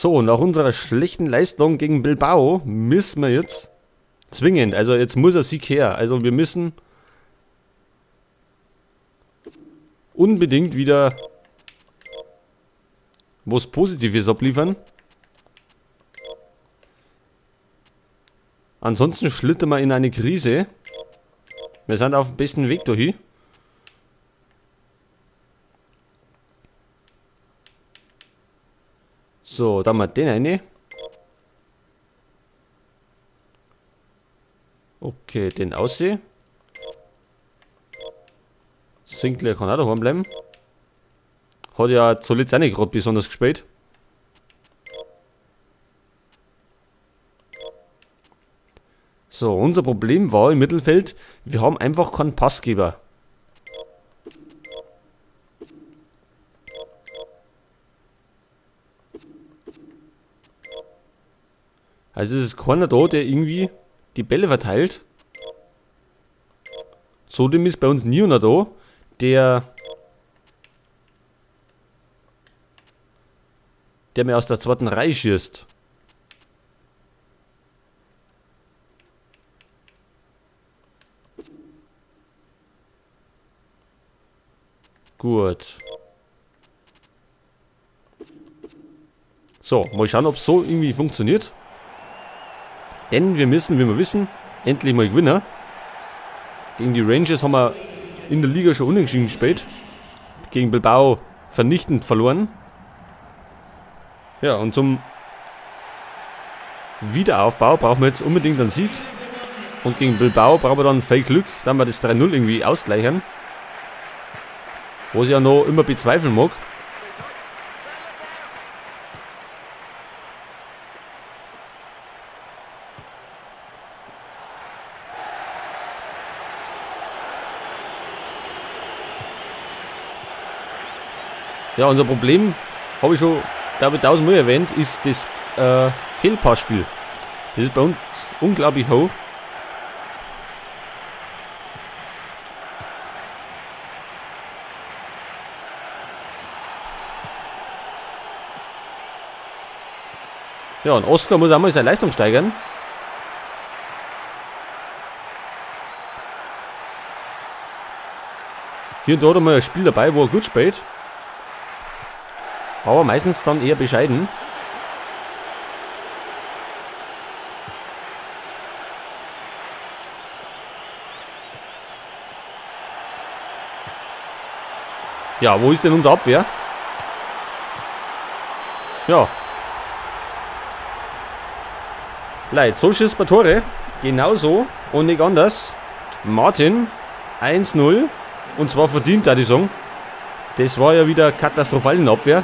So, nach unserer schlechten Leistung gegen Bilbao müssen wir jetzt zwingend, also jetzt muss er Sieg her. Also wir müssen unbedingt wieder was Positives abliefern. Ansonsten schlittern wir in eine Krise. Wir sind auf dem besten Weg dahin. So, dann mal den eine. Okay, den aussehen. Sinclair kann auch daheim bleiben. Hat ja zuletzt auch nicht gerade besonders gespielt. So, unser Problem war im Mittelfeld, wir haben einfach keinen Passgeber. Also es ist keiner da, der irgendwie die Bälle verteilt. Zudem ist bei uns niemand da, der mir aus der zweiten Reihe schießt. Gut. So, mal schauen, ob's so irgendwie funktioniert. Denn wir müssen, wie wir wissen, endlich mal gewinnen. Gegen die Rangers haben wir in der Liga schon unentschieden gespielt. Gegen Bilbao vernichtend verloren. Ja, und zum Wiederaufbau brauchen wir jetzt unbedingt einen Sieg. Und gegen Bilbao brauchen wir dann viel Glück, dann wir das 3-0 irgendwie ausgleichen. Was ich ja noch immer bezweifeln mag. Ja, unser Problem, habe ich schon, glaube ich, 1000-mal erwähnt, ist das Fehlpassspiel. Das ist bei uns unglaublich hoch. Ja, und Oscar muss auch mal seine Leistung steigern. Hier und da hat er mal ein Spiel dabei, wo er gut spielt. Aber meistens dann eher bescheiden. Ja, wo ist denn unsere Abwehr? Ja. Leute, so schießt man Tore. Genauso und nicht anders. Martin, 1-0. Und zwar verdient, würde ich sagen. Das war ja wieder katastrophal in der Abwehr.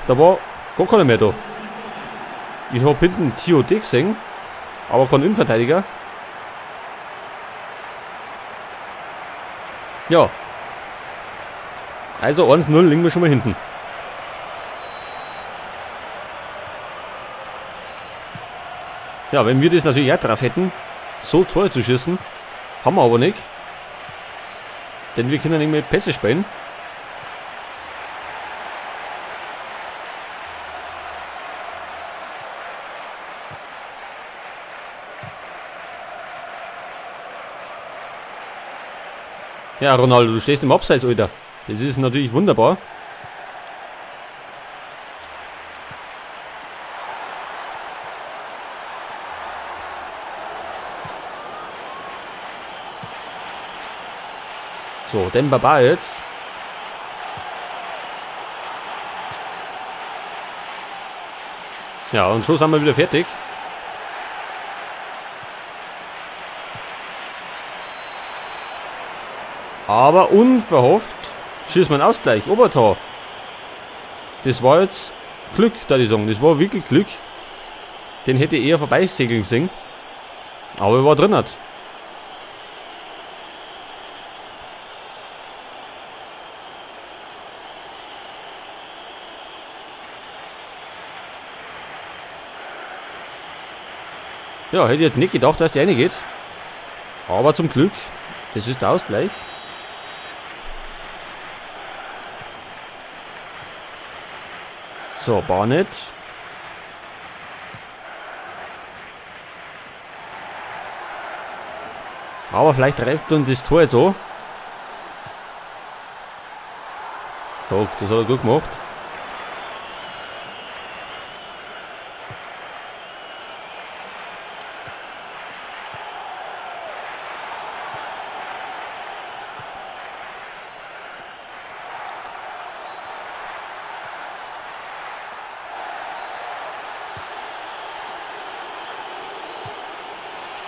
Da war gar keiner mehr da. Ich hab hinten Tioté gesehen, aber kein Innenverteidiger. Ja. Also 1-0 liegen wir schon mal hinten. Ja, wenn wir das natürlich auch drauf hätten, so Tore zu schießen, haben wir aber nicht. Denn wir können nicht mehr Pässe spielen. Ja, Ronaldo, du stehst im Abseits, Alter. Das ist natürlich wunderbar. So, Demba Ba jetzt. Ja, und schon sind wir wieder fertig. Aber unverhofft schießt man Ausgleich. Obertor. Das war jetzt Glück, da die sagen. Das war wirklich Glück. Den hätte ich eher vorbeisegeln sehen. Aber er war drin hat. Ja, hätte ich jetzt nicht gedacht, dass der reingeht. Aber zum Glück, das ist der Ausgleich. So, Barnett. Aber vielleicht reift uns das Tor jetzt an. Doch, das hat er gut gemacht.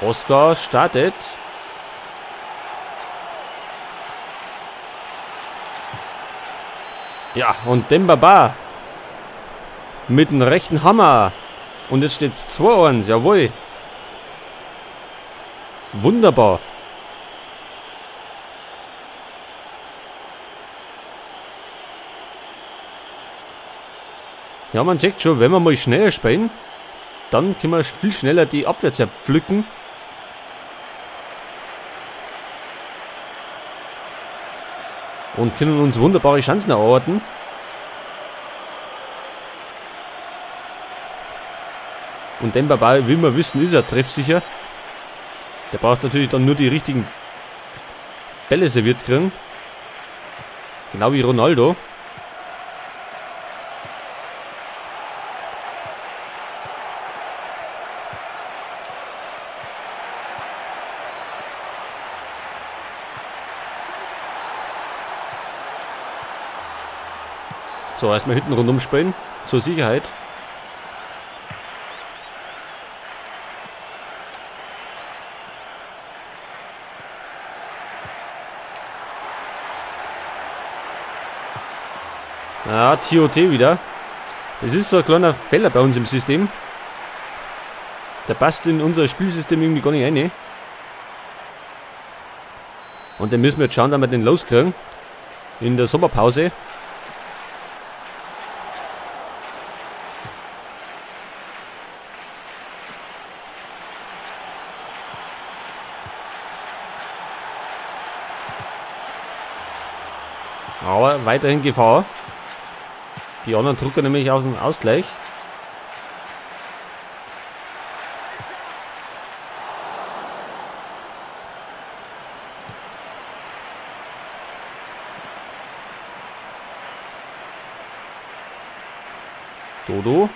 Oscar startet. Ja, und Demba Ba mit dem rechten Hammer. Und jetzt steht's 2-1, jawohl. Wunderbar. Ja, man sieht schon, wenn wir mal schneller spielen, dann können wir viel schneller die Abwehr zerpflücken. Und können uns wunderbare Chancen erarbeiten. Und Demba Ba, wie wir wissen, ist er treffsicher. Der braucht natürlich dann nur die richtigen Bälle serviert kriegen. Genau wie Ronaldo. So, erstmal hinten rundum spielen, zur Sicherheit. Ja, TOT wieder. Das ist so ein kleiner Fehler bei uns im System. Der passt in unser Spielsystem irgendwie gar nicht rein. Und den müssen wir jetzt schauen, dass wir den loskriegen. In der Sommerpause. Aber weiterhin Gefahr. Die anderen drücken nämlich auf den Ausgleich. Dodo.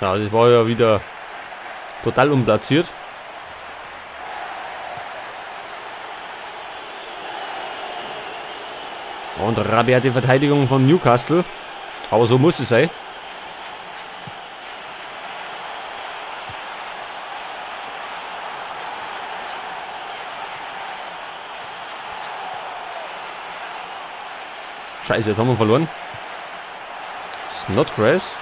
Ja, das war ja wieder total unplatziert. Und rabiate Verteidigung von Newcastle. Aber so muss es sein. Scheiße, jetzt haben wir verloren. Snodgrass.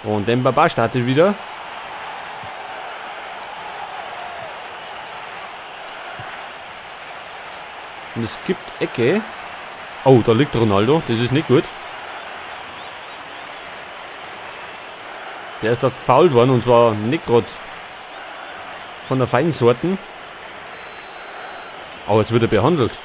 Und Demba Ba startet wieder. Und es gibt Ecke. Oh, da liegt Ronaldo. Das ist nicht gut. Der ist da gefoult worden und zwar nicht grad von der feinen Sorten. Aber jetzt wird er behandelt.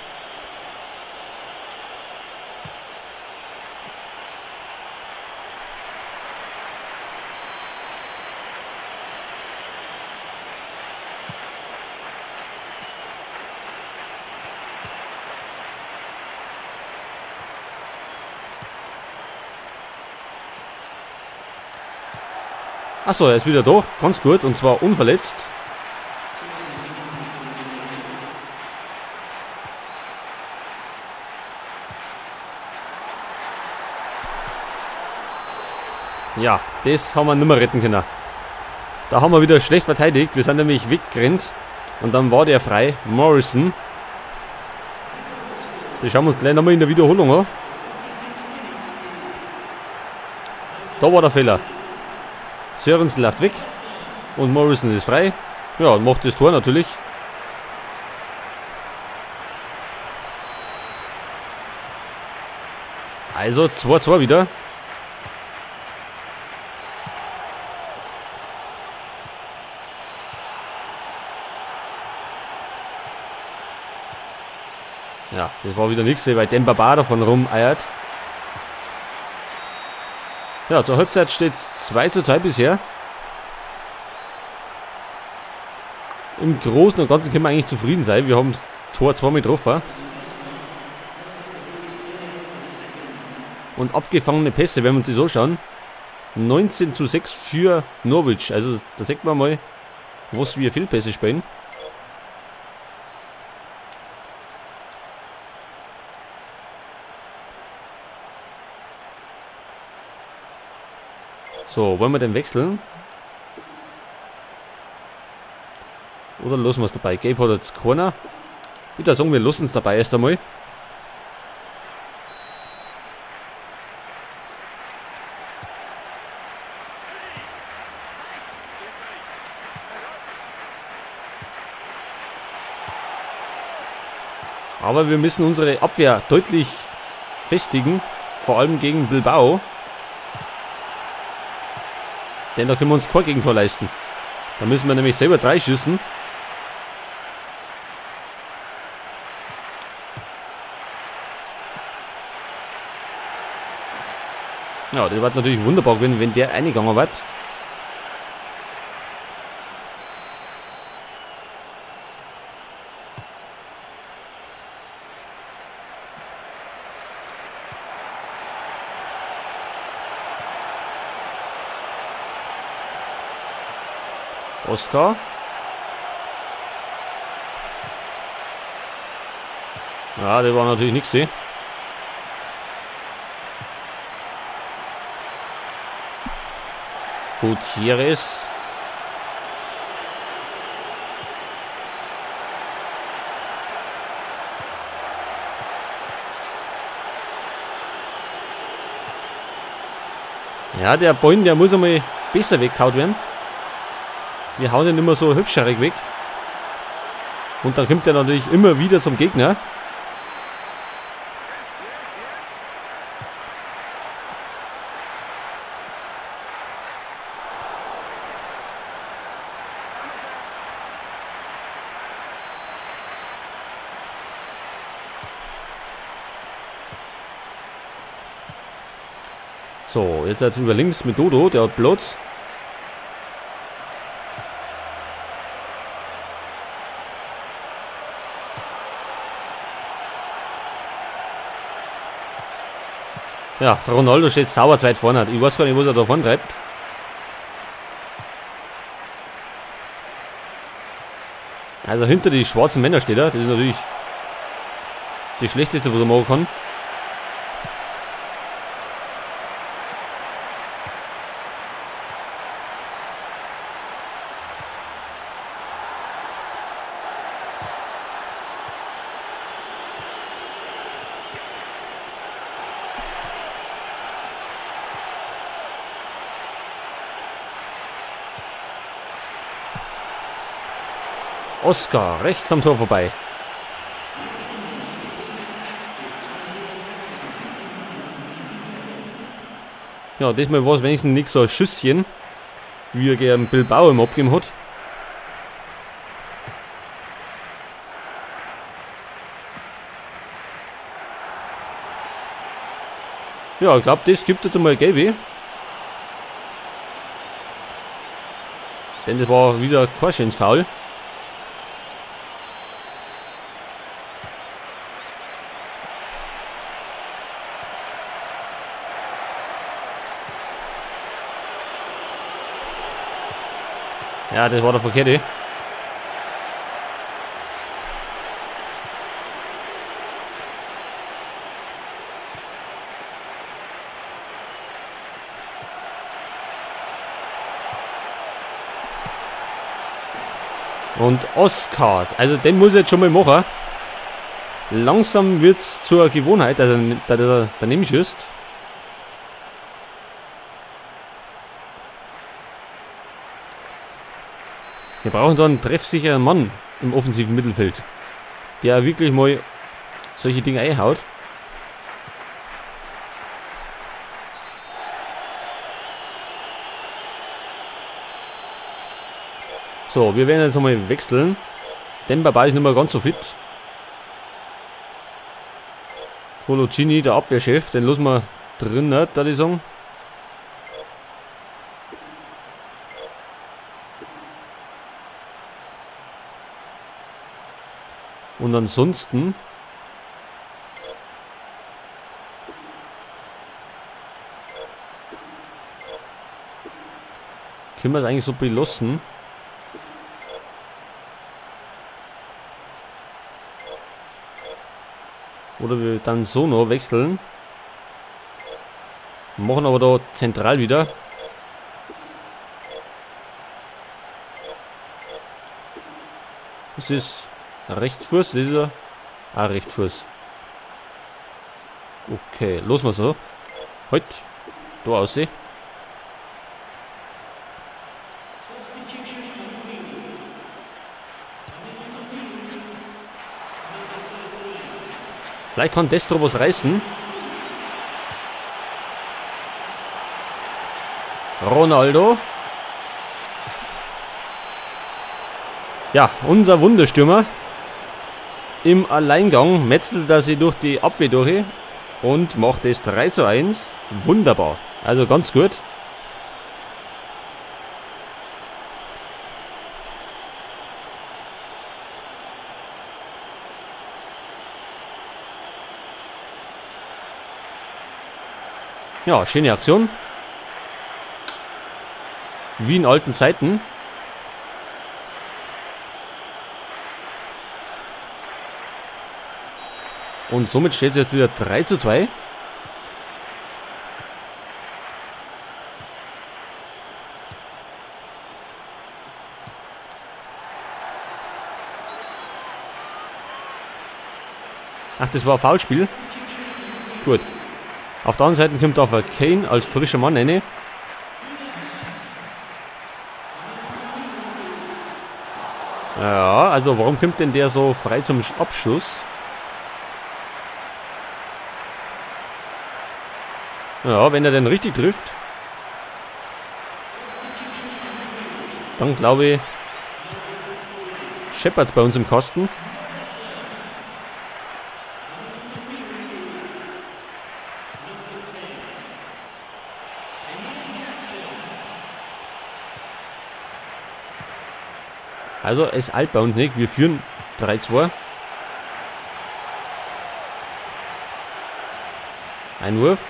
Achso, er ist wieder da, ganz gut, und zwar unverletzt. Ja, das haben wir nimmer retten können. Da haben wir wieder schlecht verteidigt, wir sind nämlich weggerannt. Und dann war der frei, Morrison. Das schauen wir uns gleich nochmal in der Wiederholung an. Da war der Fehler. Sörensen läuft weg und Morrison ist frei. Ja, und macht das Tor natürlich. Also 2-2 wieder. Ja, das war wieder nichts, weil Demba Ba davon rumeiert. Ja, zur Halbzeit steht 2:2 bisher. Im Großen und Ganzen können wir eigentlich zufrieden sein. Wir haben das Tor zweimal getroffen. Und abgefangene Pässe, wenn wir uns das anschauen. 19:6 für Norwich. Also da sieht man mal, was wir Fehlpässe spielen. So, wollen wir denn wechseln? Oder lassen wir's dabei? Gabe hat jetzt keiner. Ich würde sagen, wir lassen es dabei erst einmal. Aber wir müssen unsere Abwehr deutlich festigen. Vor allem gegen Bilbao. Denn da können wir uns kein Gegentor leisten. Da müssen wir nämlich selber 3 schießen. Ja, das war natürlich wunderbar gewesen, wenn der reingegangen wird. Oscar. Ja, der war natürlich nix, eh? Gutierrez. Ja, der Ball, der muss einmal besser weggehauen werden. Wir hauen den immer so hübscherig weg. Und dann kommt er natürlich immer wieder zum Gegner. So, jetzt über links mit Dodo, der hat Platz. Ja, Ronaldo steht sauer zu weit vorne. Ich weiß gar nicht, was er da vorne treibt. Also hinter die schwarzen Männer steht er. Das ist natürlich das Schlechteste, was er machen kann. Oscar, rechts am Tor vorbei. Ja, diesmal war es wenigstens nicht so ein Schüsschen, wie er gegen Bilbao im abgegeben hat. Ja, ich glaub, das gibt jetzt einmal Gelbe. Denn das war wieder kein schönes Foul. Ja, das war der verkehrte. Und Oscar, also den muss ich jetzt schon mal machen. Langsam wird's zur Gewohnheit, dass er daneben schießt. Wir brauchen da einen treffsicheren Mann im offensiven Mittelfeld, der wirklich mal solche Dinge einhaut. So, wir werden jetzt nochmal wechseln. Demba Ba ist nicht mehr ganz so fit. Coloccini, der Abwehrchef, den lassen wir drin, ne, da die sagen. Und ansonsten können wir es eigentlich so belassen. Oder wir dann so noch wechseln. Machen aber da zentral wieder. Das ist Rechtsfuß, das ist ja auch Rechtsfuß. Okay, los mal so. Halt, da aussehen. Vielleicht kann Destro was reißen. Ronaldo. Ja, unser Wunderstürmer. Im Alleingang metzelt er sich durch die Abwehr durch und macht es 3:1. Wunderbar. Also ganz gut. Ja, schöne Aktion. Wie in alten Zeiten. Und somit steht es jetzt wieder 3:2. Ach, das war ein Foulspiel. Gut. Auf der anderen Seite kommt auf Kane als frischer Mann rein. Ja, also warum kommt denn der so frei zum Abschluss? Ja, wenn er denn richtig trifft, dann glaube ich, scheppert's bei uns im Kasten. Also es eilt bei uns nicht, wir führen 3-2. Einwurf.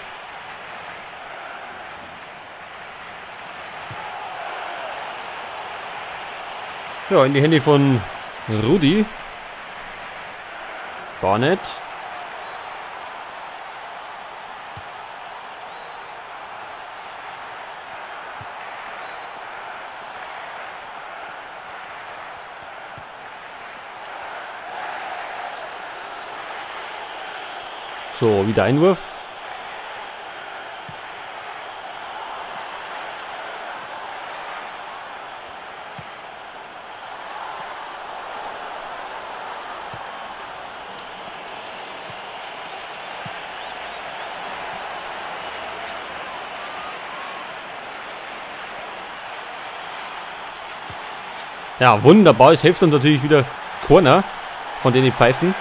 Ja, in die Hände von Rudi. Barnett. So, wieder Einwurf. Ja, wunderbar. Es hilft uns natürlich wieder Corner von den Pfeifen.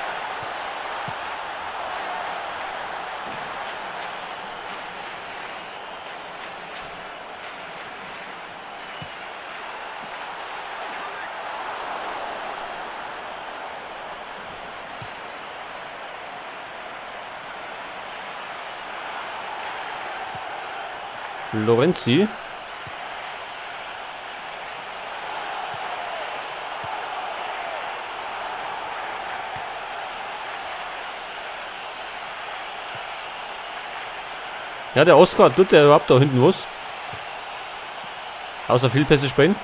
Florenzi. Ja, der Oscar, tut der überhaupt da hinten was? Außer Fehlpässe spielen.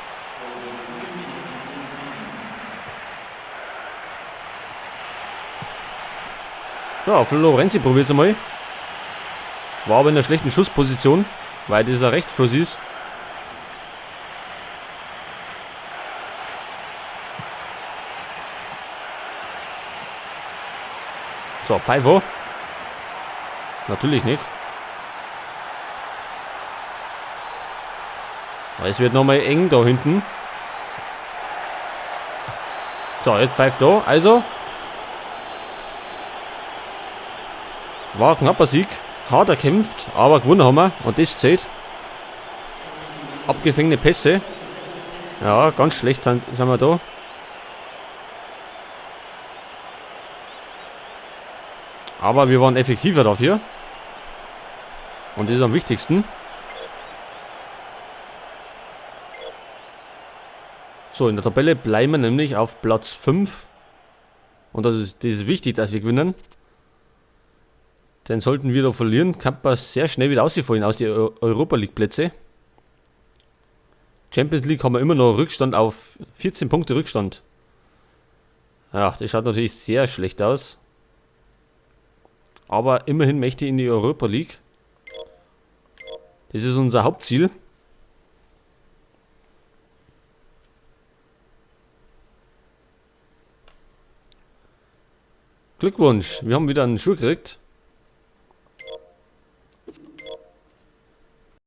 Ja, Florenzi probiert's einmal. War aber in einer schlechten Schussposition, weil dieser Rechtsfuß ist. So, Pfeiffer. Natürlich nicht. Aber es wird nochmal eng da hinten. So, jetzt pfeift da. Also. War ein knapper Sieg. Hart erkämpft, aber gewonnen haben wir. Und das zählt. Abgefängene Pässe. Ja, ganz schlecht sind wir da. Aber wir waren effektiver dafür. Und das ist am wichtigsten. So, in der Tabelle bleiben wir nämlich auf Platz 5. Und das ist wichtig, dass wir gewinnen. Denn sollten wir da verlieren, kann man sehr schnell wieder rausfallen aus den Europa League Plätze. Champions League haben wir immer noch Rückstand auf 14 Punkte Rückstand. Ja, das schaut natürlich sehr schlecht aus. Aber immerhin möchte ich in die Europa League. Das ist unser Hauptziel. Glückwunsch, wir haben wieder einen Schuh gekriegt.